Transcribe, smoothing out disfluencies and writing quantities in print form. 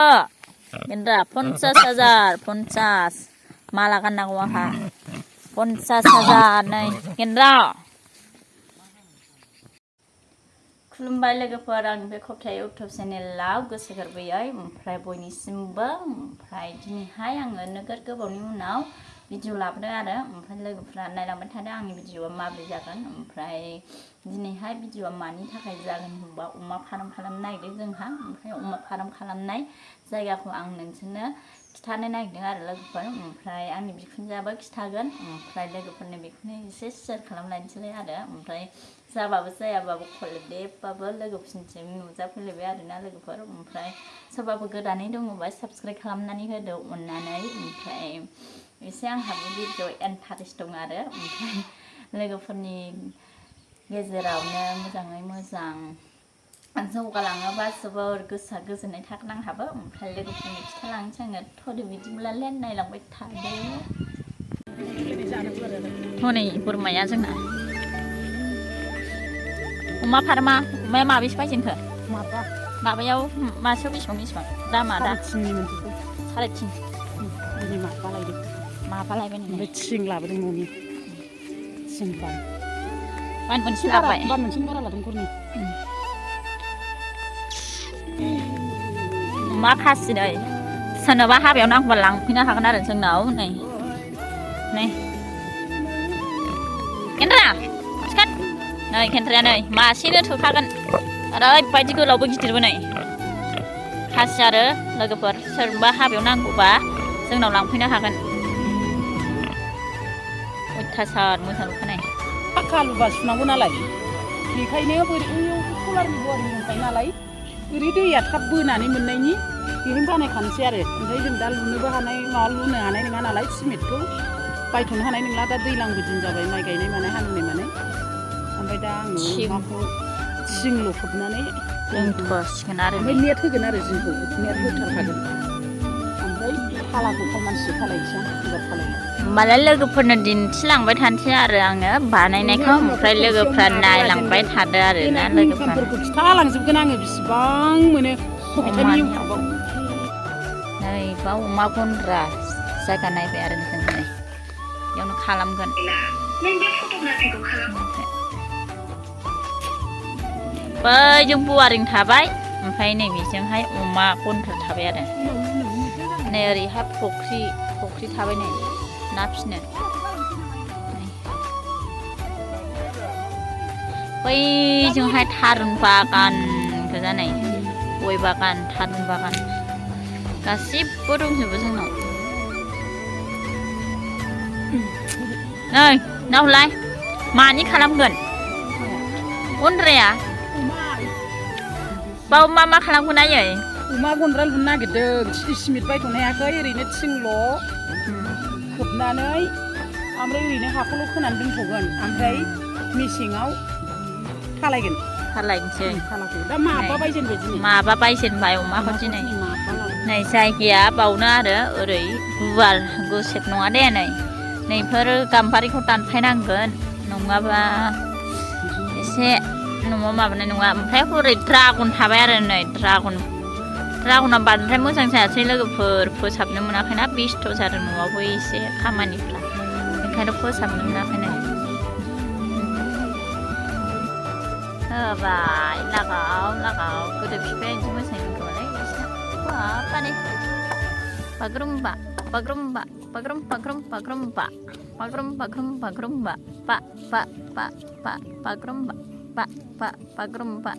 Gendra 50,000 malah kan aku mah 50,000 नै Gendra खुलुमबाय लोगोफोर आं बे खबथाय इउटुब चेनेलाव गोसो गोरबोयै ओमफ्राय बयनिसिमबो ओमफ्राय दिनैहाय आङो नोगोर गोबावनि उनाव भिडिअ लाबोदों आरो ओमफ्राय लोगोफोरा नायलांबाय थादों आंनि भिडिअआ माबोरै जागोन ओमफ्राय दिनैहाय भिडिअआ मानि थाखाय जागोन होनबा अमा फार्म खालामनो नागिरदों जोंहा ओमफ्राय अमा फार्म खालामनाय जायगाखौ आं नोंसोरनो खिथानो नागिरदों आरो लोगोफोर ओमफ्राय आंनि बिखुनजोआबो खिथागोन ओमफ्राय लोगोफोरनो बेखौनो एसे शेयार खालामलायनोसै आरो ओमफ्राय जाबाबो जायाबाबो खलदेबाबो लोगोफोरनिसिम नुजाफैलायबाय आरोना लोगोफोर ओमफ्राय सोरबाबो गोदानै दङबा साबस्क्राइब खालामनानै होदो अननानै ओमफ्राय एसे आंहाबो भिडिअ इन्टारेस्ट दं आरो ओमफ्राय लोगोफोरनि गेजेरावनो मोजाङै मोजां जौगालाङोबा जोबोर गोसोआ गोजोननाय थागोन आंहाबो ओमफ्राय लोगोफोरनि खिथालांनोसै आङो थ'दो बिदिब्लालाय नायलांबाय थादो हनै बोरमाया जोंना अमा फार्मा अमाया माबेसे बायजेनखो माबायाव मासेयाव बेसेबां दामा दा साराय तिन माबा लायबाय नोङो थिं लाबोदों न'नि थिं बान मोनसे लाबाय बान मोनसे बारा लादों खरनि अमा खासि नै सोरनोबा हाबायाव नांगौबा लांफैनो हागोन आरो जोंनाव नै केन्द्रा सिखार नै केन्द्राया नै मासेनो थोखागोन ओरैबायदि गोलावबो गिदिरबो नै खासि आरो लोगोफोर सोरनोबा हाबायाव नांगौबा जोंनाव लांफैनो हागोन अयथासार मोजां नुखानाय फाखा लुबा सुनांगौ नालाय बेखायनो बैयाव सलारनि बरिं दंखायो नालाय ओरै दैया थाब बोनानै मोननायनि बेहायनो बानायखानोसै आरो ओमफ्राय जों दा लुनोबो हानाय माबा लुनो हानाय नङा नालाय सिमेन्टखौ बायथ'नो हानाय नंला दा दैज्लांबो दिन जाबाय माइ गायनाय मानाय हालेवनाय मानाय ओमफ्राय दा आङो अमाखौ थिंल' खोबनानै दोनथ'सिगोन आरो ओमफ्राय नेट होगोन आरो जिंखौ नेट होथारखागोन ओमफ्राय थालाखौ खालामनांसिगोन थालायनोसै आं एबार थालायला होमबालाय लोगोफोरनो दिन्थिलांबाय थानोसै आरो आङो बानायनायखौ ओमफ्राय लोगोफ्रा नायलांबाय थादो आरो ना लोगोफोरखौ खिथालांजोबगोन आङो बेसेबां मोनो बबेथानि इउटुबाव नै बा अमा गन्द्रा जायगा नायबाय आरो जों नै बेयावनो खालामगोन बैजों बवारिं थाबाय ओमफ्राय नैबेजोंहाय अमा गन्द्रा थाबाय आरो नै ओरैहाय फख्रि थाबाय नै ना फिसिनो बैजोंहाय थारुन बागान गोजा नै गय बागान थारुन बागान गासिबो दंजोबो जोंनाव नै नावलाय मानि खालामगोन गन्द्राया बाव मा खालामगोन आयै अमा गन्द्रा लुनो नागिरदों सिमेन्ट बायथ'नो हायाखै ओरैनो थिंल' खोबनानै ओमफ्राय ओरैनो हाखौल' खोनानै दोनथ'गोन ओमफ्राय मेसेङाव थालायनोसै दा माबा बायजेनबाय अमाखौ दिनै नै जायगाया बावनो आरो ओरै गुवार गुसेब नङा दे नैफोर गाम्बारिखौ दानफायनांगोन नङाबा एसे न'आव माबानाय नङा ओमफ्राय हरै ड्रागन थाबाय आरो नै ड्रागना बांद्राय मोजां जायासै लोगोफोर फोसाबनो मोनाखैना बेस्थ' जादों न'आवबो एसे खामानिफ्रा ओंखायनो फोसाबनो मोनाखै नै होबाय लागाव गोदो बिफाया बिदि मोसायो खोमालै बिसिना बाबारे बाग्रुम्बा